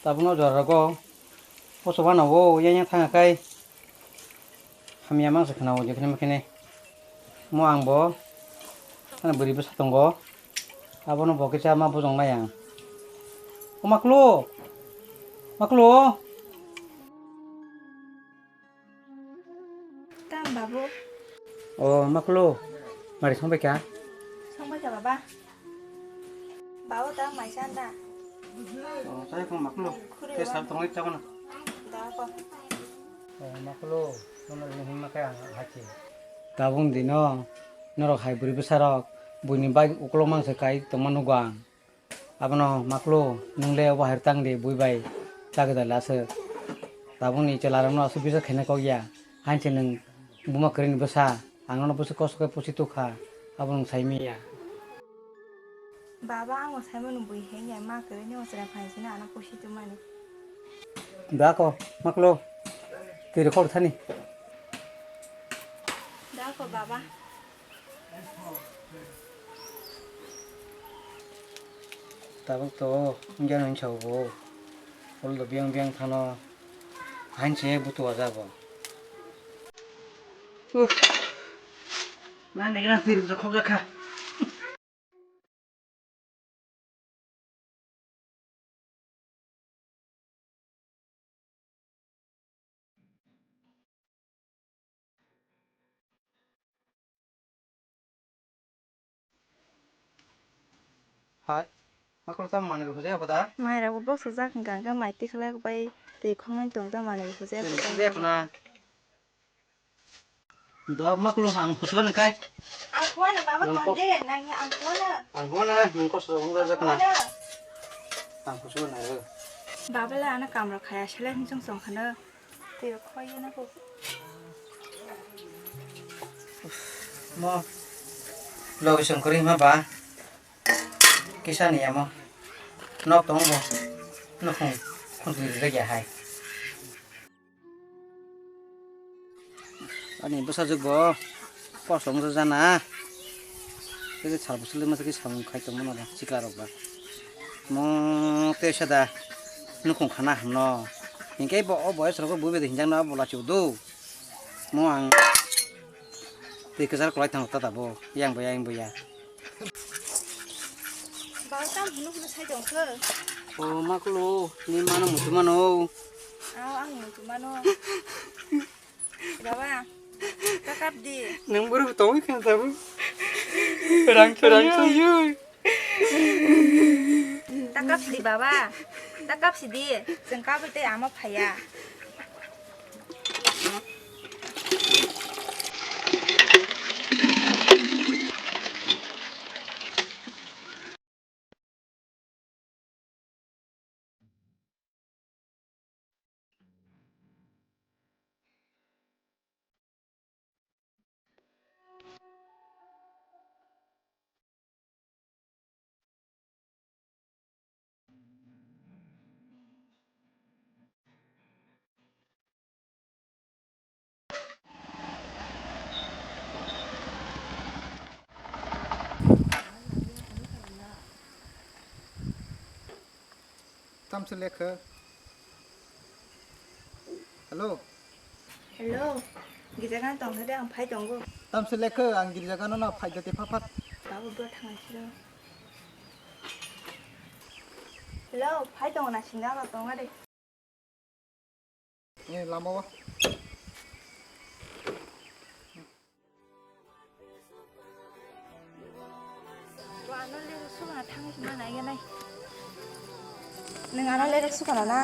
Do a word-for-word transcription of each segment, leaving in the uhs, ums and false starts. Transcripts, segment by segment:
Tabukno jora rogo. Poso bana wo yang yang thang kai. Hamya mang se khna wo jekhne mekhne. Mo ang bo. Ana bwrwi bwsa tongo. Abono bo kisa ma bujong nai ang. O maklo. Maklo. Tam babu. O maklo. Mari song bai ka. Song bai ka baba. Babu tam mai san da. O sai ko maklo. Khuri. Te wa. Sab tong ita kono. Da ko. O maklo. Nono ni himma ka ang hachi. Tabung dino. Norok hai bwrwi bwsa rok. Buini bai ukolog mang se kai tongma nugo ang. Abono maklo, nwng le obo hai tang di, bui bai chagwi da le aswk. Tabukni chwla rokno aswk bisa khaina kok ya. Hain se nwng buma kwrwini bwsa, ang nono bwswk kosto khe pusi tukha, abo nwng sai manya. Baba, ang bo sai mano bui heng ya, ma kwrwini o chwrai phai sino ano pusi tubumani. Da ko, maklo, twi rw khor thani. Da ko, baba. Tabuk to wngya nung chao bo. Ol do biang biang thano. Hain se butu aja bo. Uff. Na negra tir khok jakha. Hai, makro tam manwi hujai apa da? Mai rok bo sujak hwnkha hwnkhe mai tikhlak bai twi khongnai tong ta manwi hujai apa da? Hujai apa na? Da maklo ang khusban kai. Ang kuana baba. Nang kok- tonde nang ang kuana. Ang kuana nang kos rong da jakna. Kuana. Ang khusban ai. Baba la ana kamra khaya sele hinsong song khana. Tei khoi na ko. Mo logi song kori ma ba. Kisa ni amo. Nok tong bo. Nok khung khung ri ri ya hai. Ani bwsajwk bo kosom wngsa jana. Tei sal bwswk le masa khe samung khai tongmano ba chikla rok ba. Mo tei sada nukhung khana hamno. Hinkhe bo o boyes rogo bui bai hinjakno bo lachi udo. Mo ang tei kwchar kwlai thango tata bo yang bo yang bo ya. Baba, tam hunu hunu sai tong khe. O maklo, ni mano mutu mano. Aw, ang mutu mano. Baba, ta kap di. Nang buru tong khe tabu. Rang rang sayu. Ta kap di baba. Ta kap si di. Chwng kap tei ama phaya. Tamse lekha. Hello. Hello. Girja gana tong thade ang phai tongo. Tamse lekha ang girja gana no phai jate phapat. Babu bro thangai siro. Hello, phai tongo na singa ba tonga de. Eh, lama wa. Nwng ano lerek sukana na?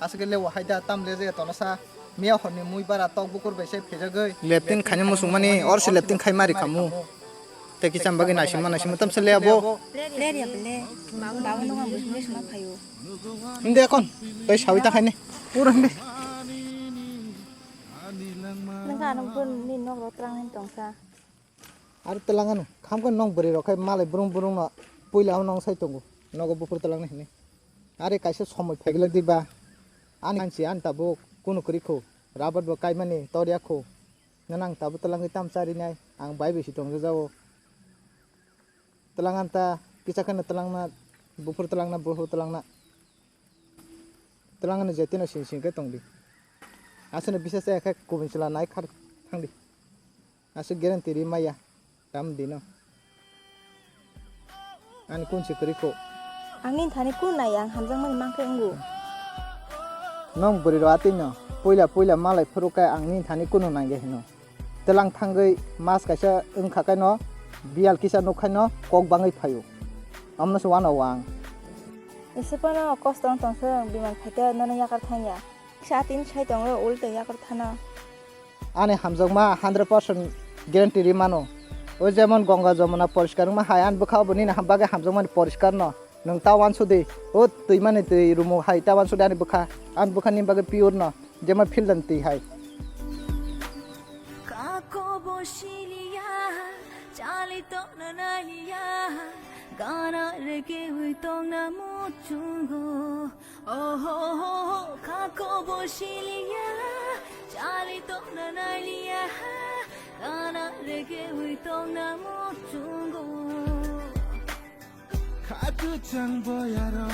Aswk le wahai da tam le je tono sa. Miya horni mui bara tok bukur bai se phejagwi. Leptin khaina musung mani or se leptin khai mari khamu. Tei kicham bagwi naisingma naisingma tamsa le abo. Ler ya bele. Babu nung ang bujui suma phaio. Hindi akon. Tei sawi ta khaine. Pura hindi. Nang ka nang pun ni nok ro trang ni tong sa. Ar telang ano. Kham khe nong bwrwi rok khai malai brung brung no puila o nong sai tongo. Nogo buphur telang ni hini. Are kaisa somoi phaigla di ba. Ani mansi ani tabuk kunu kwrwi kho. Rabat bo kaimani torya kho. Nang tabuk telangwi tam charinai, ang bai bai si tongjajago. Telang anta kisa kheno telangna, buphur telangna, buphur telangna. Twlang ni je tino sing sing khe tong di. Aswkno bisa chaya khe kubun chwla nai khar thang di. Aswk guarantee ri maya. Tam dino. Ani kun se kwrwi kho. Ang nini thani kun nai ang hamjakmani mankhe wngo. Nong bwrwi rw atwi no puila puila malai phuru khe ang nini thani kunu nangya hino. Twlang thangwi mas kaisa wngkha khe no biyal kisa nuk khai no kok bangwi phaio. Amno se wano ang. Ese phano kosto wng tong se biman phaikhe nono yakar thangya. Sa tin sai tongo ulta yakar thana. Ani hamjakma hundred percent guarantee ri mano. O jemon Ganga Jamuna poriskar wngma hai, ani bwkha obo nini ham-, bagwi hamjakmani poriskar no. Nwng ta wansudi, o twimani twi rumo hai ta wansudi ani bwkha, ani bwkha ni bagwi pure no, jemon filter ni twi hai. Kako bo siliya, chali tongna naliya, gana rege ui tongna muchungo. Oho, kako bo siliya, chali tongna naliya, gana rege ui tongna muchungo. Khatu chang boyaro,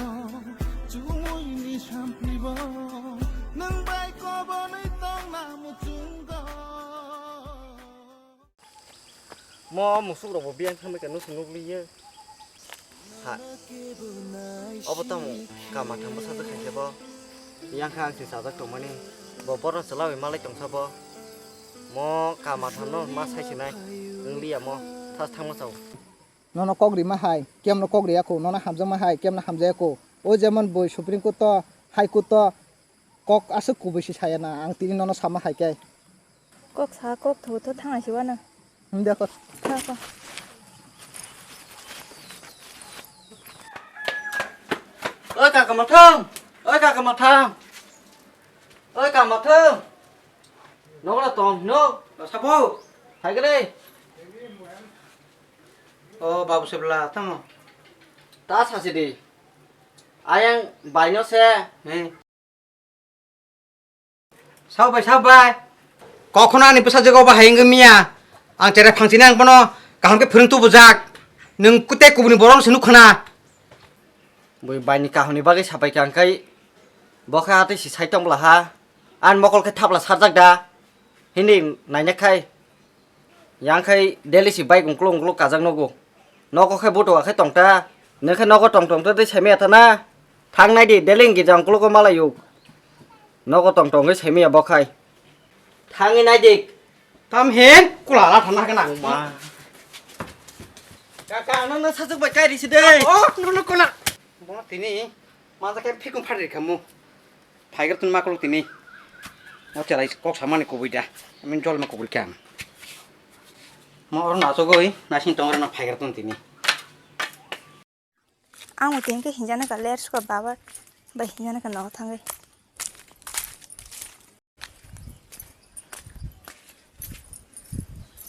chumui ni samplibo, nang bai kobonui tongna muchungo. Mo musuk rok bo biyang thangbai khe nusu nukliya. Ha. Obo tamo kama thangbo sajak khaikhe bo. Yang kha ang si sajak tongmani. Bo borno chwlawi malai tongsa bo. Mo kama thamno ma sai sinai. Wngliya mo. Thas thangma chao. Nono kok rima hai, kemno kok riya kho, nono hamjakma hai, kemno hamjaya kho. O jemon boi Supreme Court to, High Court to, kok aswk kubui se saya na, ang tini nono sama hai khe. Kok sa, kok thobo tho thang si wana. Him de kho. Tha kho. Oi kaka mathang, oi kaka mathang, oi kaka mathang. Nokla tong, no? Sabo. Hai kene. O babu sebla tamo. Ta sasi di. Ayang baino se. He. Sao bai, sao bai. Kokhono ani bwsajwk obo hai wngwi miya. Ang cherai phangchini ang bono kaham khe phwrwng tubujak. Nwng kute kubuni borok se nukhana. Bui baini kaham ni bagwi sapai kha, hwnkhe bo khe atwi si sai tong bwla ha. Ani mokol khe thapla sarjak da. Hini naina khai. Yang khai daily si bike ungkuluk ungkuluk kajak nogo. Nogo khai buto khai tong ta. Nang khai nogo tong tong ta tei saimaya ta na. Thang nai di, daily girja ungkulugo malai o. Nogo tong tong khai saimaya bo khai. Thangwi nai di. Tam hin kula la thana kana. Ma. Kaka, ano na sajak bai kai risi de. Oh, no no kula. Bo tini. Manjak khe phikung phari rikha mu. Phaigar tun makuluk tini. O chelai kok samani kubui da. Amin jol ma kubui kha. Mo oro nasogoi nasing tong oro na phaigar tun tini. Ang tini khe hinjana ka ler suka baba bai hinjana ka no thangwi.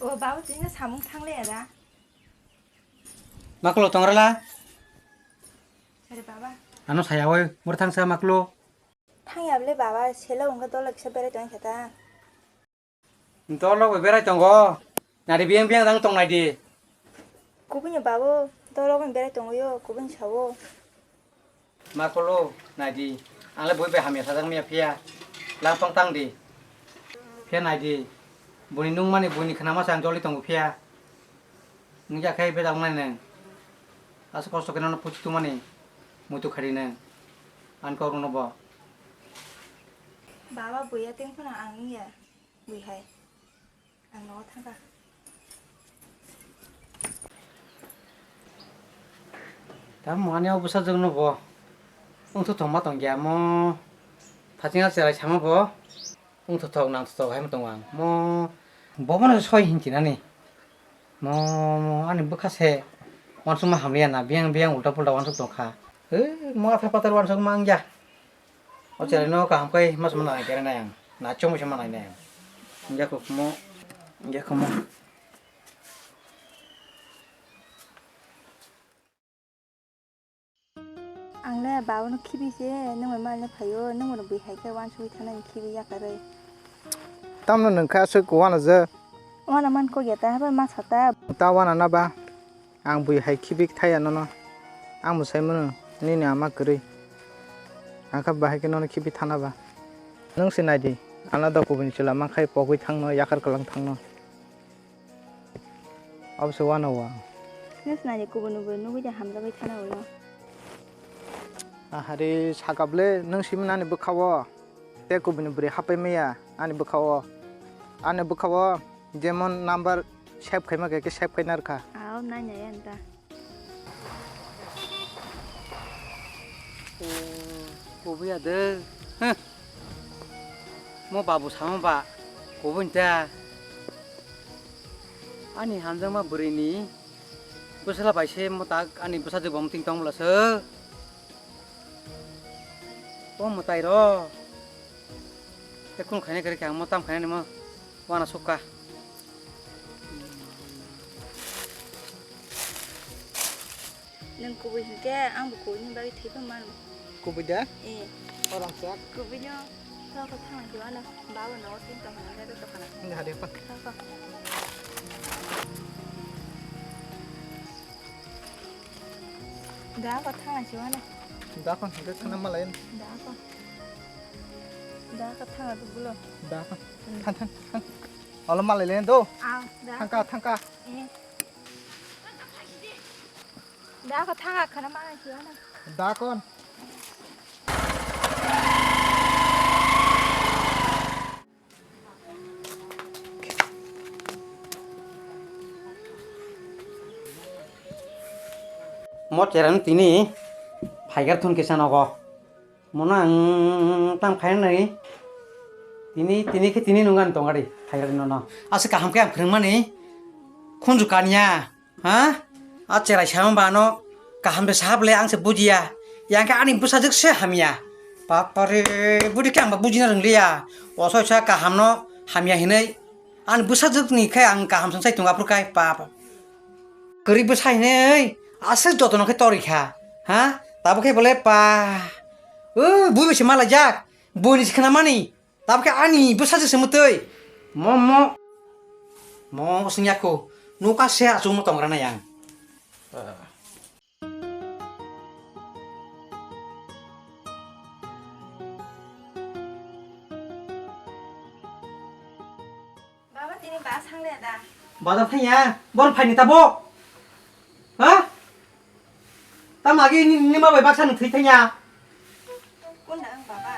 O baba tini samung thangle ada. Makulo tongrala? Sare baba. Ano saya oi, mur thangsa makulo. Thang ya ble baba, selo ungka dolo kisa berai tong kata. Dolo bai berai tongo. Nari biang biang dang tong nai di. Kubun ya babo, dolo bai berai tongo yo, kubun sawo. Makulo, nai di. Ang le bui bai hamya sajak maya phiya. Lang tong tang di. Phiya nai di. Buni nung mani buni khna masa ang joli tongo phiya. Nung ya khai bedang nai neng. Asa kosto kena no puchi tu mani. Mutu khari neng. An kok no bo. Baba buya teng phano ang ya. Bui hai. Ang nogo thangkha. Tamo ani o bwsajwk no bo. Wngthu thok ma tong ya mo. Thaching a cherai sama bo. Wngthu thok nang thok hai ma tong ang mo. Bo bono soi hinti nani. Mo, mo ani bwkha se. Wansuk ma hamya na. Biyang, biyang ulta pulta wansuk tong kha. He, mo athar pathar wansuk ma ang ya. O cherai no kaham khe mas manai kere nai ang. Na chomwi se manai nai ang. Ingya kok mo, ingya kok mo. Ang le baba no khibi se, nung bai mal ne phaio, nung bai bui hai khe wansugwi thanai khibi yakarwi. Tamno nung kha aswk wana je. Wana man kok ya ta, haba ma sa ta. Ta wana na ba. Ang bui hai khibi thaya nono. Ang bo sai mano nini ama kwrwi. Ang kha bahai khe nono khibi thana ba. Nwng se nai di, ano da kubuni chwla mankhai pogwi thangno, yakar kwlang thangno. Abo se wano wa. Nwng se nai di, kubuni bwrwi nugwi de hamjagwi thana ulo. Ahari sakap le, nwng simi nani bwkha o. Te kubuni bwrwi hapai maya ani bwkha o. Ani bwkha o jemon number save khaima khe, khe save khaina rwkha. Aw, nai nai ani ta. O, kubui ya de. Huh. Mo babu sama ba, kubui ta. Ani hamjakma bwrwi ni bwsala bai se mo tak ani bwsajwk bo muting tong bwla se. O mwtai rw. Te kunu khaina kwrwi khe ang mo tam khainani mo wana sukha. Nwng kubui hinkhe ang bo kubui ni bagwi thwi phano mano. Kubui da? Eh. Orang sak. Kubui no. Thok thang thwi ano. Baba no tin tong hwnwi da tong hwnwi. Nda hade pa. Thok. Da ko thang si wala. Da ko hingke khana malai. Da ko. Da ko thang tu bulo. Da ko. Hmm. Than than than. Alo malai len do. Ah, da. Thangka thangka. Eh. Da ko thang khana malai si wala. Da ko. Mo cherang tini phaigar thun kisa nogo. Mono ang tang phainani. Tini, tini khe tini nungani tongari phaigar nono. Asa kaham khe ang phwrwngmani khunju kanya. Ha? A cherai sama ba ano kaham de sahab le ang se bujiya. Yang khe ani bwsajwk se hamya. Bapare, budi khe ang ba bujina rwngliya. Oso sa kaham no hamya hinui. Ani bwsajwk ni khe ang kaham sangsai tonga phuru kai pap. Kwrwi bwsa hinui. Aswk jotono khe torwi kha. Ha? Tabo khe bole pa. O, bui bai se malajak. Bui ni se khna mani. Tabukhe ani bwsajwk se mwtwi. Mo, mo. Mo swngya kho. Nuka se achukno tongra na yang. Baba, tini bus hang le da? Bazar thangya, bor phaini tabo. Ha? Tam agi ni, ni ma bai baksa ni thwi thangya. Kunda ang baba.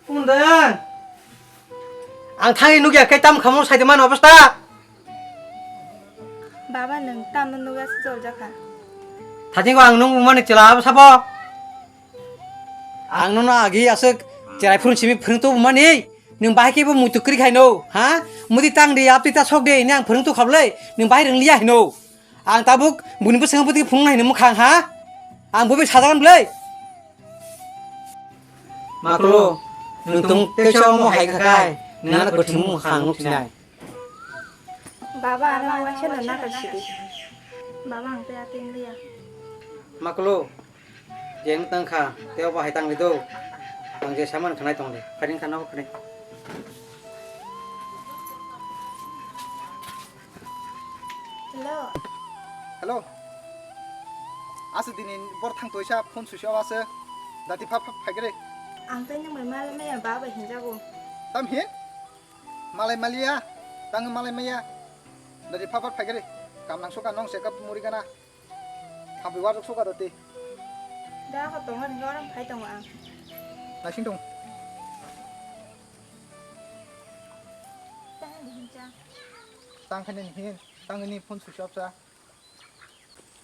Kunda. Ang thangwi nugya kai tam khamo sai de man obostha. Baba, nwng tam no nugya se jol jakha. Thajingo ang nung mani chela abo sabo. Ang nono agi aswk cherai phurung simi phurung tu mani. Nwng bahai khe bo muitu kwrwi khai no, ha? Mudi tang di, aptwi ta sok di, ini ang phwrwng tu khablai, nwng bahai rwng liya hino. Ang tabuk buni bwskango bwtwi phunuknai hino mwkhang, ha? Ang bo bai sajagan bwlai. Maklo, nwng tong teisa omo hai kha khai, nwng ano kwthwng mwkhang nuk sinai. Baba, ano waisa no nakar sidi. Baba, ang tei ateng liya. Maklo, Jeng tang kha, tei obo hai tang di do. Ang je saman khnai tong di. Pharing kha nogo pharing. Hello. Hello. Asa dini bor thang toisa phone switch off ase. Dati phap phap phai gre. Ang tei nwng bai malai maya ba bai hinjago. Tam hin? Malai maliya. Tang malai maya. Dati phap phap phai gre. Kam nang suka nong se kap muri gana. Hambai warok suka dati. Da ko tongo ni orang phai tongo ang. Nasing dong. Tang di hincha. Tang khani hin, tang ini phone switch off sa.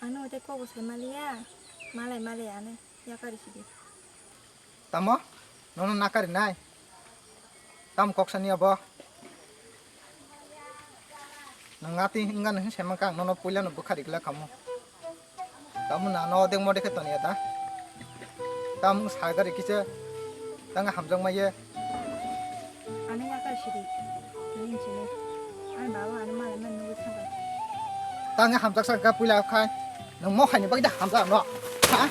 Ano te ko bo sai maliya. Malai maliya ane. Yakari sidi. Tamo? Nono nakari nai? Tam kok sani abo? Nang ngati wngkha nang sema kang nono puila no bwkhari gla kamo. Tamo na no dek mo dekhe toni eta. Tam sagari kisa tanga hamjak maiye. Ani yakari sidi. Ini sini. Ani baba ani malai man nugui thangkha. Tanga hamjak sa ga puila khai. Nang mo khaini bagda hamjak no. Ha?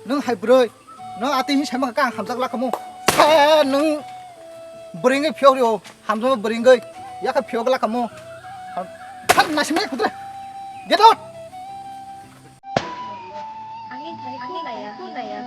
Nang hai broi. No ati hin sama kang hamjak la kamo. Ha, nang bringoi phiok rio. Hamjak bringoi. Yaka phiok la kamo. Ha, nasimne kutre. Get out. Angin thani kunaya, kunaya.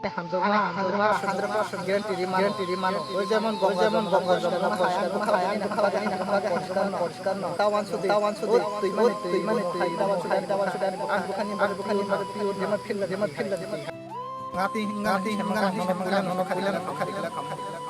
Hamjakma, hamjakma, hamjakma, guarantee ri mano, guarantee ri mano. O jemon, o jemon Ganga, Ganga, Jamuna, Ganga, Ganga, Ganga, Ganga, poriskar no, poriskar no. Tawan sudi, tawan sudi, o twi mani, twi mani, twi, tawan sudi, tawan sudi, ani bukhani, ani bukhani, ani bukhani, pure, jemon feel, jemon feel. Ngati, ngati, ngati, ngati, ngati, ngati, ngati, ngati, ngati, ngati, ngati,